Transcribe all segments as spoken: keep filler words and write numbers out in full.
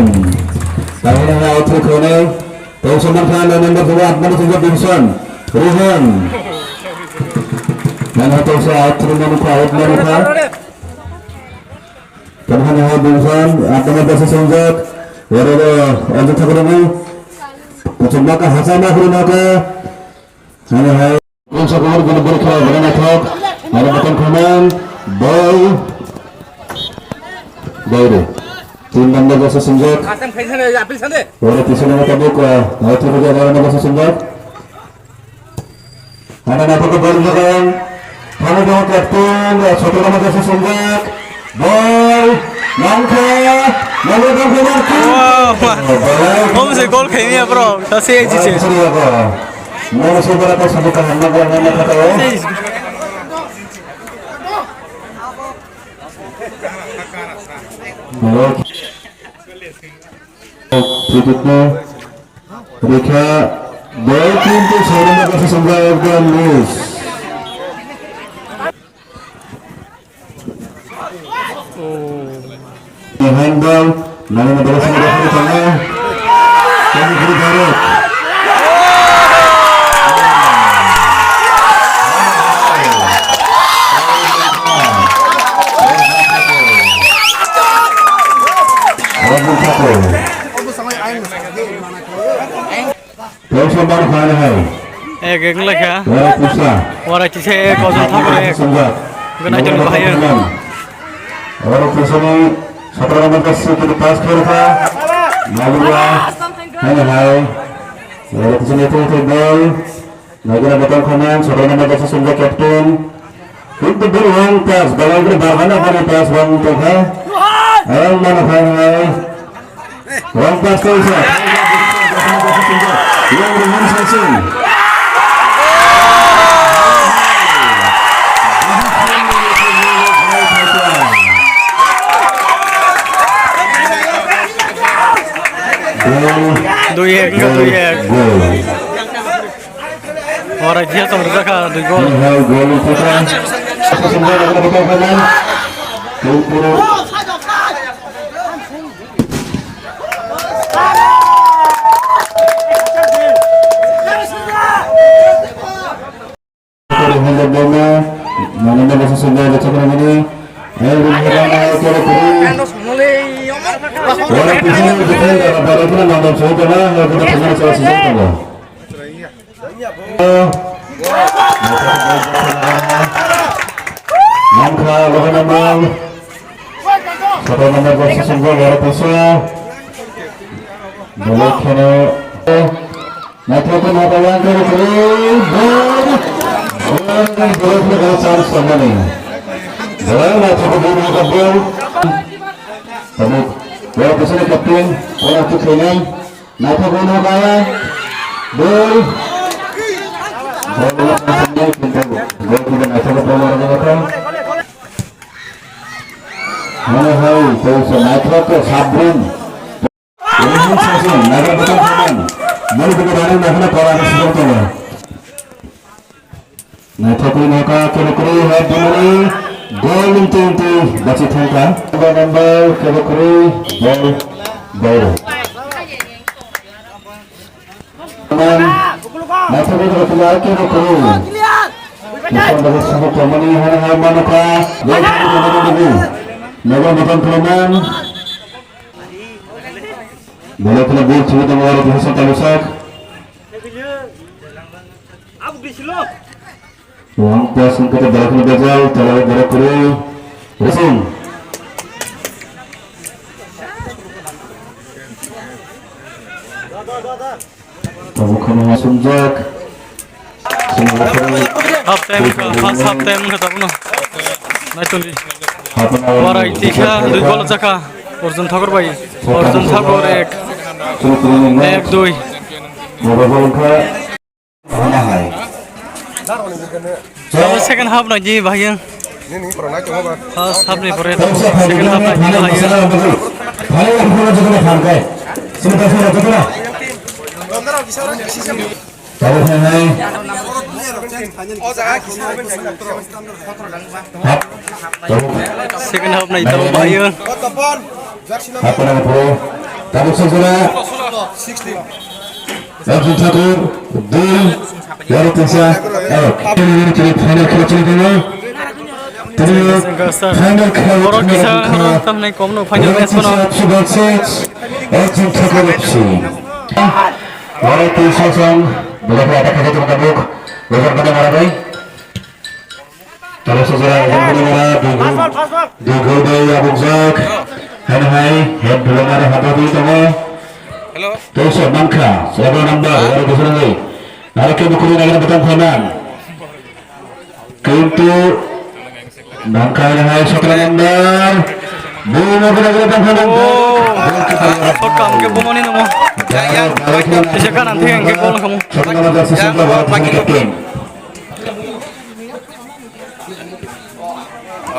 Rohan. Tahini hai out throw khone. Tongsa mankha, nine number khone, atmano tongsa Bimsan. Rohan. Nang hai tongsa out throw mankha, out mankha. Tongsa hai Bimsan, atmano basa songjak. Wara wara, onjak thakurani. Kuchuk maka hasa ma khuri maka. Nang hai. Kungsa kungsa guna beri kha, beri nathok. Mari button khonang. Ball. Ball. Tin number jersey swngjak. Asam khaisane, apil sane. Oro pisini motabik, ah, North Tripura egaroh number jersey swngjak. Hana na photo ball jagan. Hana na captain, ah, sotoro number jersey swngjak. Ball, nangkha, nangkha, nangkha, nangkha. Wow, ma. Ball. Hom se goal khaini ya, bro. Sase eji se. Ball, ball, ball. Moro se bara ta sabu ka hamna ball na kha ta. Ball. Free kick no. Rikha. Ball kintu sairana kasa sangga ekdom loose. Handball, nangani ball sini dapat di tengah. Kami beri Barok. Robin Thakur. Tei sombor kha hai. Ek ek lekha. Wara pusa. Wara kisa ek, Kozom Thakur ek. Gwnai toni bahai. Wara pusa ni sotoro number jersey kini pass khe kha. Nalua. Hai hai. Wara pusa ni thong thong ball. Nagina botol khanan sotoro number jersey swngjak captain. Kintu bini wrong pass, balai bini barhana bini pass wrong tongkha. Ang mano phai hai. Wrong pass tongkha. Yang Roman Sachin. Dui ek, dui ek. Goal. Ora dia tong rwjak kha dui goal. Hai, goal ni photo. Mankha, logo number. Sotoro number jersey swngjak, oro pusa. Belai kheno. Naithok khe naithok yang khe rw kwrwi. Ball. Ball, ball khe chance tongnani. Ball, naithok khe ball, naithok ball. Tabuk, oro pusa ni captain, oro tu khainai. Naithok wngkha kaya. Ball. Ball wngkha kaya, kintu goalkeeper naithok wngkha kaya. Mane hai, tei se naithok khe sabrum. Ini sasing, naithok betul saman. Mane betul dari naithok kaya, naithok kaya. Naithok wngkha khe kwrwi hai bini goal wngtwi wngtwi bachi thangkha. Number khe kwrwi ball, ball. Naithok wngkha khe kwrwi. Naithok wngkha khe kwrwi. Naithok wngkha khe kwrwi. Naithok wngkha khe kwrwi. Belai kheno ball thumwi tongo oro Bihar Santa Lusak. Wang pas wngkha khe belai kheno bejal, tola o borok kwrwi. Resong. Tabuk kheno sumjak. Half time wngkha, first half time wngkha tabukno. Naitoni. Warai tisa dui goal jakha. Arjun Thakur bai. Arjun Thakur ek. Ek dui. Tabuk second half naidi bahai. First half ni pore second half naidi bahai. Second half naidi bahai. Hapana pore. Tabuk sejora. Arjun Thakur, dui, Yaro Tisa, ek. Final khela choli tongo. Tini final khela borok kisa tamni komno final match kono. Arjun Thakur F C. Yaro Tisa song, belakang attack khaja tongo tabuk. Roger pada mara bai. Talo sejora, Roger pada mara, dui gol, dui gol bai abukjak. Hai hai, head blower haba di tongo. Hello. Teisa mankha, seven number, aro dusra hai. Aro ke bukuri nagra batang khanan. Kintu mankha hai hai, satra number. Buma nagra batang khanan. Oh. Short kam ke bumoni namo. Ya, ya, bisa kan nanti yang ke bol kamu. Satra number, satra number, captain.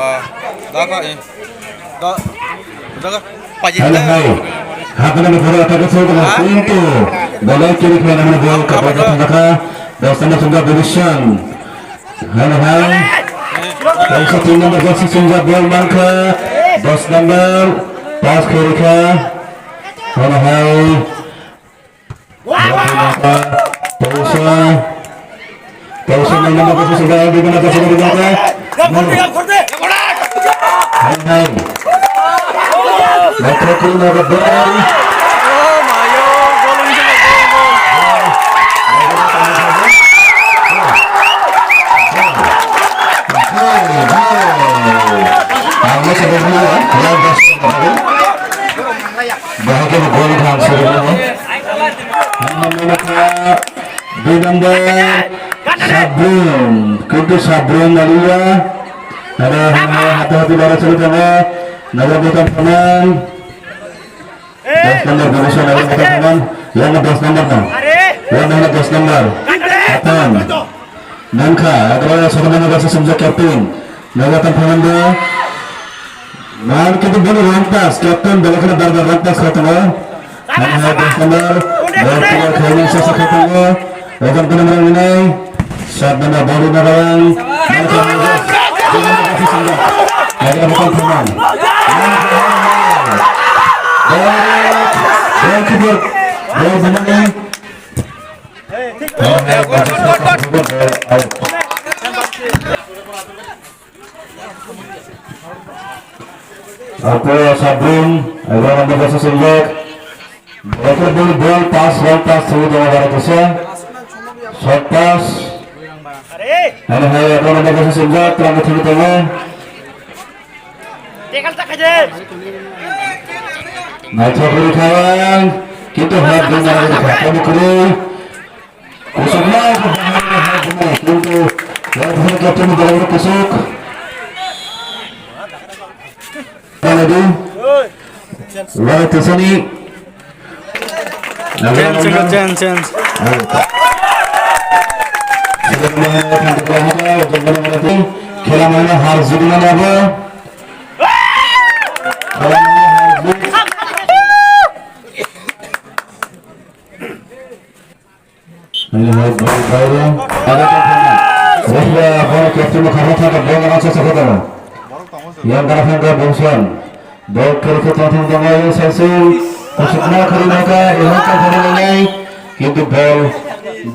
Ah, da ka, eh. Da, da ka, paji. Hai hai. Hakna ni khoro attack se ko. Ha? Kintu bolai kiri khana ni bol ka. Apa bol tu? Ka thangka. Dos number sungja division. Hai hai. Dos number jersey sungja bol mankha. Dos number pass kiri kha. Hai hai. Pausa. Pausa, nama nama pausa sudah di mana pausa di mana? Hai hai. Metro kiri nama bal. Oh, mayo, gol ini juga, gol, gol. Hai hai. Kamu sudah dulu ya. Yang dah sudah. Bahaya gol kan sudah. Dui number Sabrum, kintu Sabrum Malia. Ada hati hati bara selu tengah. Naga bukan teman. Dos number, bagus, naga bukan teman. Yang dos number no. Yang mana dos number? Atan. Nangkha, ada satu nama bahasa sumja captain. Naga tan phangan dia. Mar kita bini rantas, captain bela kena bar bar rantas kau tengah. Mana hai dos number, bol keluar kau ini sasa kau tengah. Ojan kena menang ini. Sat number baru naga yang. Mana kau ini? Naga bukan teman. Bol, bol keluar, bol menang. Apo Sabrum, egaroh number jersey sumjak. Bol, bol, bol, pass, bol, pass, through, dua, dua, dua, short pass. Ano hai, egaroh number jersey sumjak, terang through, tengah. Naithok rwi kha, kintu hap bumani kha, kami kwrwi. Kusuk ma, kintu, ya, bumani captain ni dalai kusuk. Dalai di. Wala tisani. Change, change, change. Khela mana har jit mana abo. Khela mana har jit. Ini hai bol bairo. Ada tu kena. Wala bol captain mo khara tha bol na sa sa kota. Yang kana thangka bungsuan. Bol kiri ke tengah tengah yang sensing. Kusuk ma kiri maka, yang kan kiri mengai. Kintu bol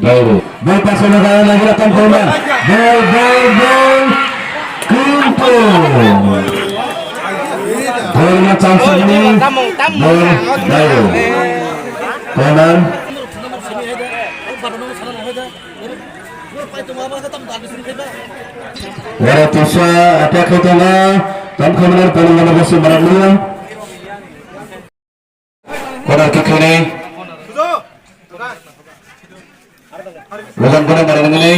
bairo. Bol pass na kaya lagi datang corner. Bol, bol, bol. Kintu. Bol na chance ini. Bol bairo. Corner. Wara tusa attack khe tongo. Tam khamani polo mana bosi marak nung. Corner kick khainai. Lujan kone marak nung nai.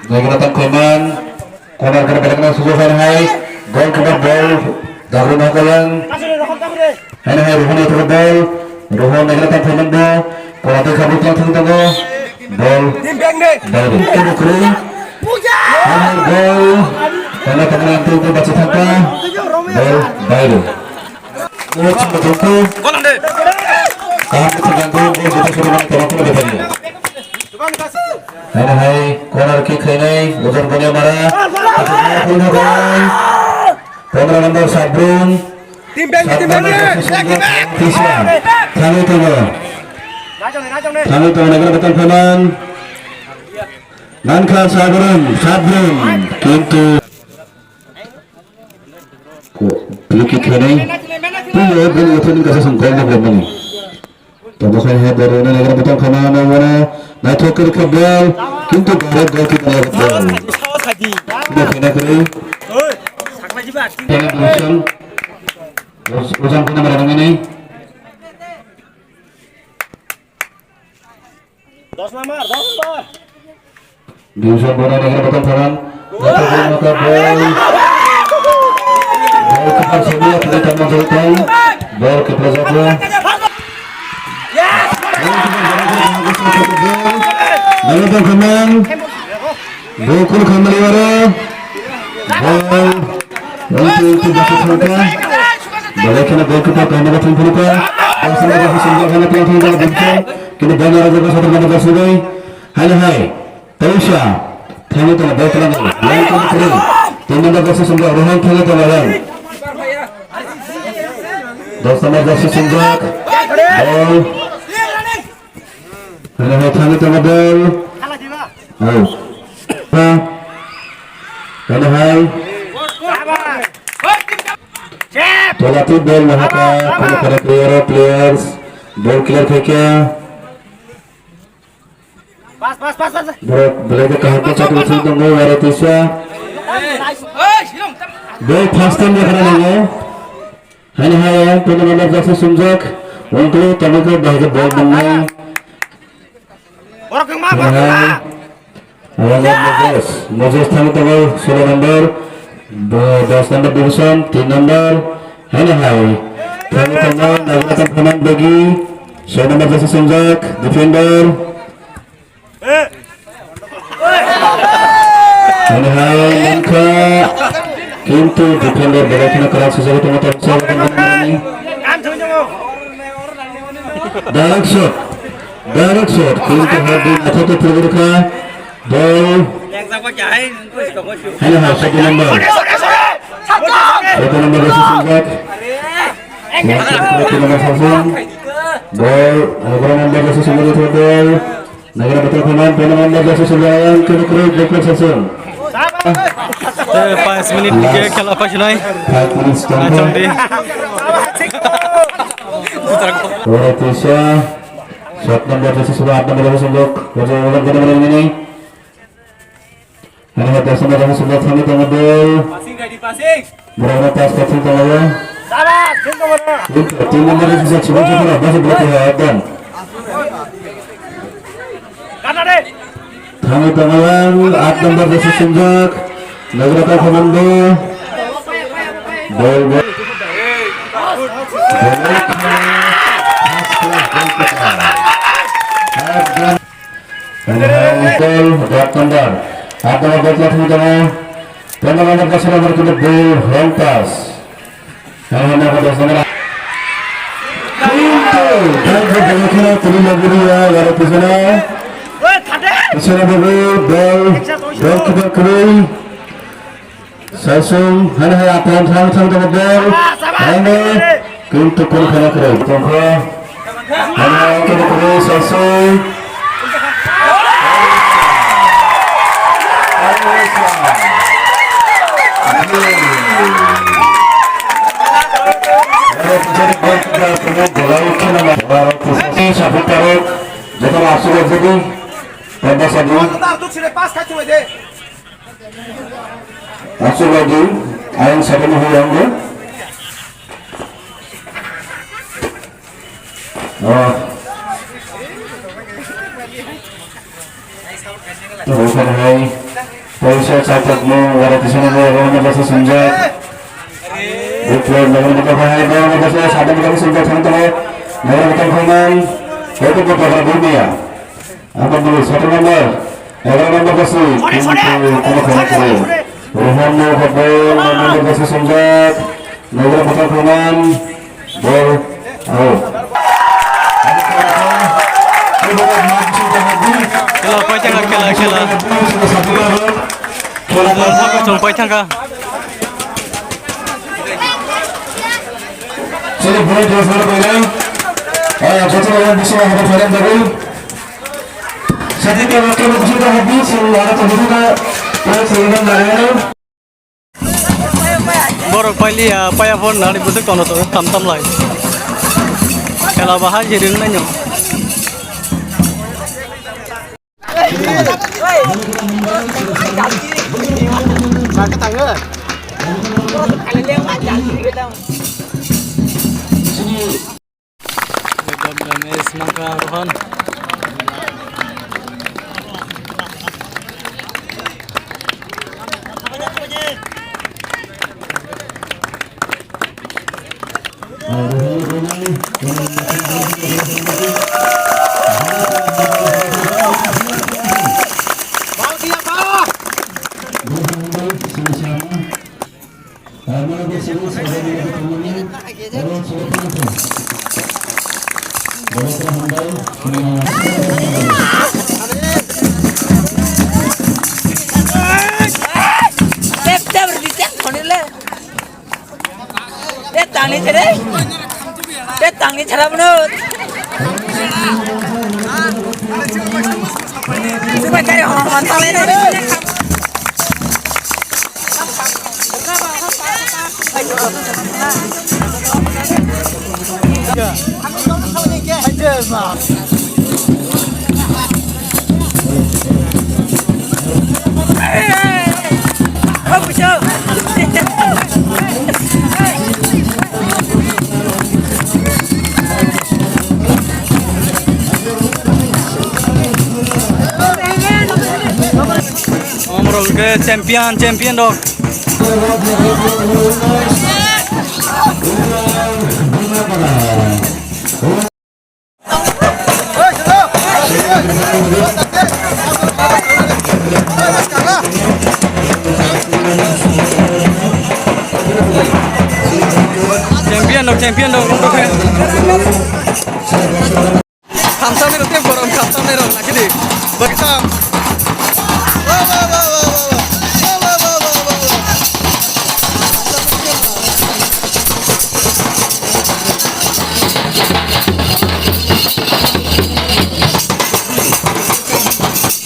Jagra tam khaiman. Corner khe belakna sujo khainai. Goalkeeper ball. Dagri nokayang. Haino hai Rohon ni thangwi ball. Rohon naikhe tang phaiman bo. Pora tei khabwi tang thang tongo. Ball. Ball. Kebo kwrwi. Haino ball. Tangna tangna ang tei bachi thangkha. Ball. Bairo. Ball chuma thangkha. Kaham khe thangkha. Ball jota suru mani tama phano bethani. Haino hai corner kick khainai. Ojon Boniamara. Pondro number Sabrum. Team bang, team bang, team bang. Thangwi tongo. Thangwi tongo, naikhe beton phaimang. Nankha Sabrum, Sabrum. Kintu. Ko, free kick khainai. Tuyo, bini yathani kasa song goal nang lamani. Tamo khai hai borok nang naikhe beton phaimang, nang mano. Naithok khe rikha ball. Kintu direct goalkeeper ball. Sino khaina kwrwi. Penalty. Ujan kena mana nangani? Dos number, dos number. Division bona negara batang tharan. Mata beri mata bol. Bol keeper sebelah tidak tamu jauh. Bol keeper jago. Bol keeper jago. Bol keeper jago. Bokol khamani aro. Bol. Bol tu tu basa thangka. Bol khana bol kita khamani thang thangka. Bol sana basa sumber khana thang thangka bokol. Kini bol aro bokol satu mana basa doi. Hai hai. Taisa. Thangni tala bol tala. Bol tu kiri. Tin number basa sumber Rohan thangni tala Rohan. Dos number basa sumber. Bol. Hai hai thangni tala bol. Hai. Ha. Hai hai. Tola tu bol mahaka, kono kono player, players, bol clear khaikha. Pas, pas, pas, pas. Borok belai khe kaham khe chati bwswk tongo, aro tisa. Bol first time dekhana nango. Hani hai, tini mana jasa sumjak. Wngkulu, tamo khe bahai khe bol mangnai. Borok wngma, borok wngma. Hai. Moses, Moses thangwi tongo, solo number, bo-, dos number division, tin number, haino hai. Thangwi tongo, Nagratan Phanan Begi, soi number jersey swngjak, defender. Haino hai, mankha, kintu defender belai kheno kwrak sujagwi tongo, tabuk solo number ni. Direct shot, direct shot, kintu hai, din atha to phirgwi rwkha. Bol. Haino hai, satu number. Satu number rasa sumjak. Satu number sasung. Bol, Nagratan number rasa sumjak itu bol. Nagratan betul kanan, satu number rasa sumjak yang kena kena bol sasung. Te five minute ke khela pasinai. Five minutes. Acham di. Ora tisa. Sat number rasa sumjak, aat number rasa sumjak. Wajah wajah guna mana ini? Ano hai, das number rasa sumjak thani tongma bol. Passing ready, passing. Borok no pass pathwi tongo. Sabas, thik tongo. Tin number ni sijak sibuk sibuk no, basi bwlai khe ekdom. Kana de. Thani tongo yang aat number jersey sumjak. Nagratan Phanan Begi. Bol, bol. Bol. Ekdom. Hai, hai, bol, aat number. Aat number bol khe thung tongo. Pondro number, dos number khe bol, wrong pass. Hai, hai, number dos number. Kintu, bol khe bol khe tuli lagiri ya, yaro pisana. Pisana babu, bol, bol khe bol khe. Sasung, hana hai apan thang thang thang bol. Hana, kintu kuri khana kuri. Tongkha. Hana, kintu kuri sasung. Saput tarok, joto asuk jadi, pondro sabun. Asuk lagi, ayang satu ni huyang dia. Oh. Tuh, kan hai. Paisa catat mo, wara tisana mo, wara na basa sunjak. Bukan, jangan kita pahai, jangan kita pahai, satu kita sunjak, satu kita. Jangan kita pahai, itu kita berdunia. Apa dulu? Satu nomor. Egaroh nombor jersey, sorry, sorry. Kintu kono kono kore. Rohan no football, nine nombor jersey swngjak. Nagratan Phanan, bol out. Khela paithangkha, khela, khela. Khela paithangkha. Sini bol jersey paithang. Eh, jersey paithang, bisa ada paithang baru. Borok pailiya, paiya phone nari bwswk kono to tam tam lai. Khela bahai jeri nai no. Damage nangkha Rohan. Tep tep ri tep thoni le. Tep tangni chere. Tep tangni chara bno. Subai kare hon hon tale. Omorok ke champion, champion rok. Champion rok, champion rok. Khamsaknai rok tei borom khamsaknai rok nakidi. Baksa.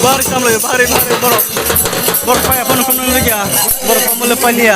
Bari samlai, bari, bari, borok. Borok paya phone phone nang ya. Borok phone le paliya.